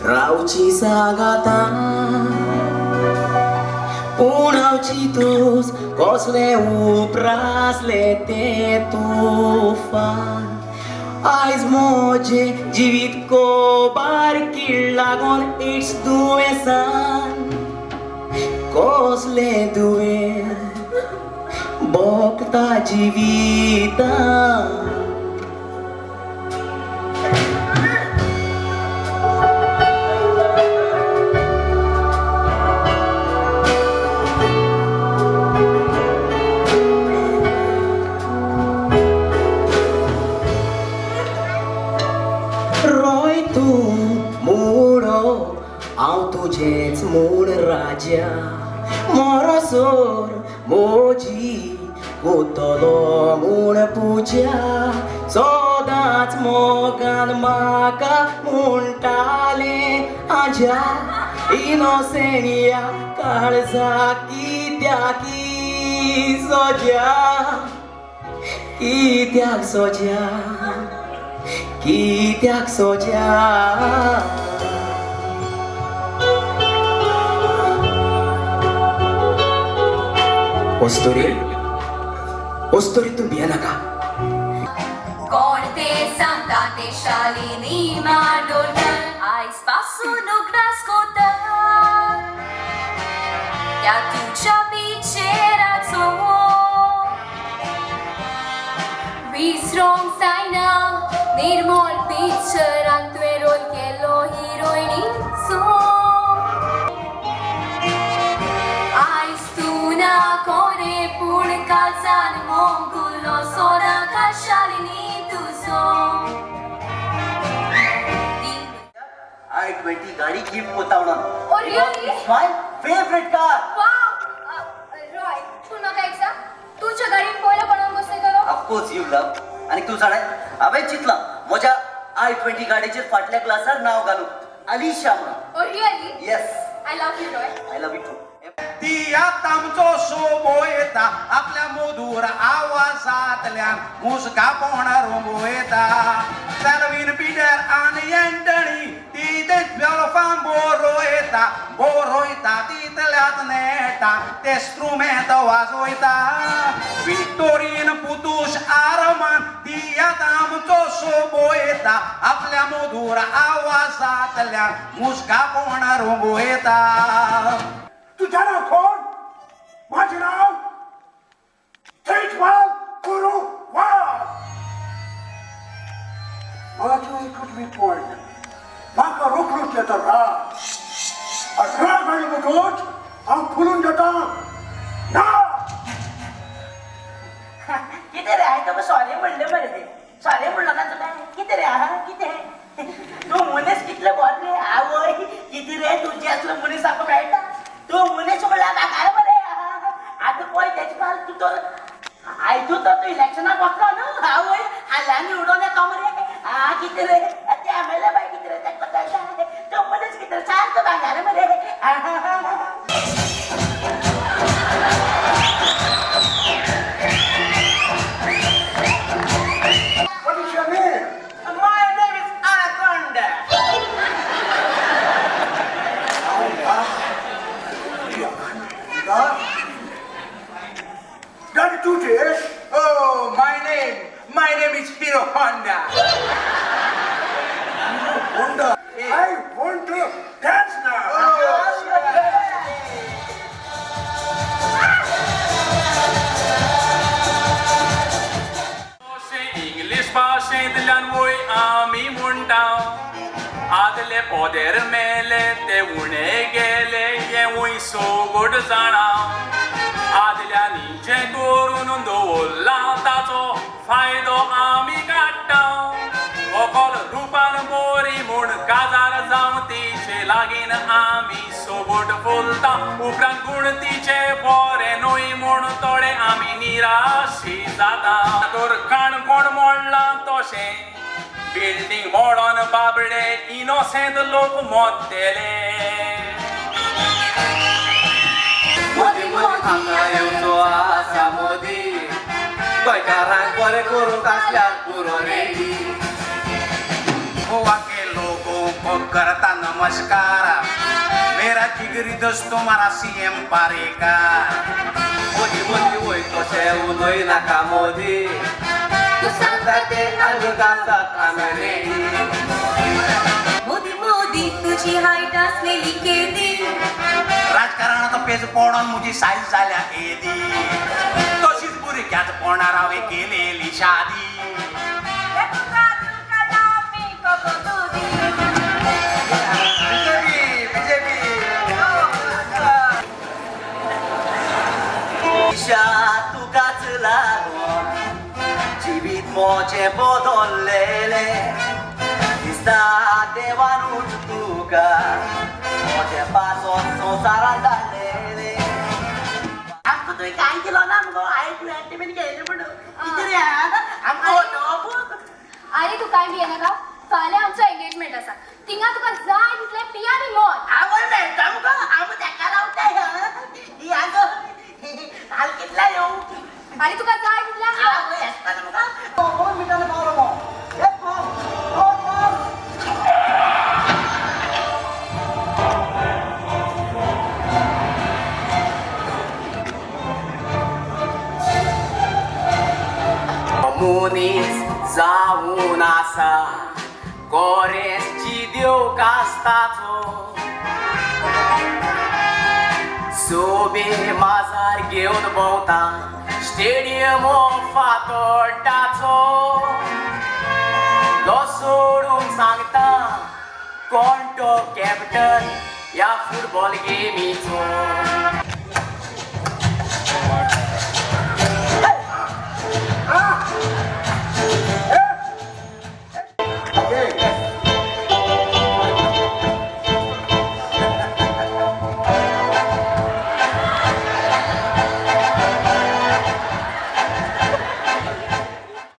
रावची सांगाता पूण हांव चिंतूस कसले उप्रासले ते तुफान आयज म्हजें जिवीत कोबार कीड लागोन it's दुयेंसान कसलें दुयेंस भोगता जिवितान. रोय तूं मुडो हांव तुजेंच मूड राजा मोरोसोर मोजी कोतलो म्हूण पुजा सदांच मोगान म्हाका म्हणटालें आज्या इनोसेनिया काळजा कित्याक सोज्या कित्याक सोज्या कित्याक सोज्या. ओस्तोरी ओस्तोरी तूं भियेनाका. कोण ते सांगता ते शालिनी मांडोळकर आयज पासून उगडास कोता त्या तुज्या पिक्चराचो विसरोंक जायना निर्मोल पिक्चरान तुवें रोल केलो हिरोइनीचो आयज तूं ना कोरे पूण कालसान मोगुलो सोराका शालिनी तुजो i20 गाडी गिफ्ट कोता म्हणून. Oh, really? It's my favourite car. Wow! Roy, पूण म्हाका एक सांग तुज्या गाडयेन पयलो कोणाक बसयतलो? Of course you love. आणि तूं जाणा हांवें चिंतलां म्हज्या i20 गाडयेचेर फाटल्या ग्लासार नांव घालूं अलिशा म्हणून. Oh, really? Yes. I love you, Roy. I love you too. ती आमचो सोबो येता आपल्या मधुर आवाजांतल्यान मुस्का पोण रंगयता सेल्वीन पिटर आनी एंटनी ती तेल्फां बोरोयता बोरोयता तितल्याच नेटा ते इन्स्ट्रुमेंत वाजोयता विक्टोरीन पुतूश आरमान ती आमचो सोबो येता आपल्या मधुर आवाजांतल्यान मुस्का पोण रंगयता. तुझं नाव कोण? माझे नाव तेजपाल गुरुवार. माझं एकच वीक पॉईंट, म्हाका रोखडोच येता राग. आनी राग आयलो म्हणटकूच हांव फुलून जाता ना. कितें रे हांवें तुका सॉरी म्हणलें मरे. सॉरी म्हणलो ना तुका. कितें रे आहा कितें तूं मनीस कितले बरो रे आवय. कितें रे तुजे असलो मनीस आमकां मेळटा. तूं मनीस म्हणल्यार नाका मरे. आतां पळय तेजे पाल तूं तर आयजू तर तूं इलेक्शनाक वतलो न्हू आवय हाल्यांनी उडोवन येता मरे. आं कितें रे ते एम एल ए बाय कितें रे तेका कळटा. तूं मनीस कितें रे सारको भांगार मरे. What is your name? My name is Anaconda. Daddy तुझे. Oh, my name is Hero Honda. Honda. I want to dance now. English भाशेंतल्यान वय आमी म्हणटा आदले पोदेर मेले ते उणे गेले हेंवूय सोगोट जाणा आदल्यांनी जें करून दवरलां ताचो फायदो आमी काडटा व्हंकल रुपान बरी म्हूण काजार जावं तिचे लागीन आमी सोबोट फुलता उपरांत गूण तिचे बरे न्हय म्हूण थोडे आमी निराशी जाता तर काणकोण मोडलां तशें बिल्डींग मोडोन बाबडे इनोसेंत लोक मोत्तेले. मोदी मोदी हांगा येवचो आसा मोदी गोंयकारांक बरें करूंक आसल्यार पुरो रेडी. गोवा के लोगों को करता नमस्कार, मेरा जिगरी दोस्त तुम्हारा सीएम पारेकर. मोदी मोदी वय तशें उलय नाका मोदी, तूं सांगता तें आयकूंक आसात आमी रेडी. मोदी मोदी तुजी हायट आसलेली केदी, राजकारणाचो पेज पडोन म्हजी सायज जाल्या एदी, तशीच भुरग्याच पोणार हांवें केलेली शादी. BJP BJP. ईशा तुकाच लागून जिवीत म्हजें बदललेलें दिसता, देवानूच तुका म्हजें पासत संवसारांत धाडलेलें. आमकां तुवें कांय दिलो ना मुगो, I twenty बीन घेयलें म्हणून कितें रे आमकां उलोवप. आरे तूं कांय भियेनाका, फाल्यां आमचो एंगेजमेंट आसा, थिंगा तुका जाय तितलें पिया आनी मोर. आवय मेळटा मुगो, आमी तेका रावताय. ही आगो हाल कितल्या येवं. आरे तुका जाय तितलें यो. आवय आसता मुगो. 2 मिनटांनी पावलो मो. एक फोन, दोन फोन. मनीस जावन आसा गोरेसची देव कास्ताचो, सोबे माजार घेवन भोंवता स्टेडियम फातोड्डाचो. तो सोडून सांगता कोण तो कॅप्टन ह्या फुटबॉल गेमीचो. Ah!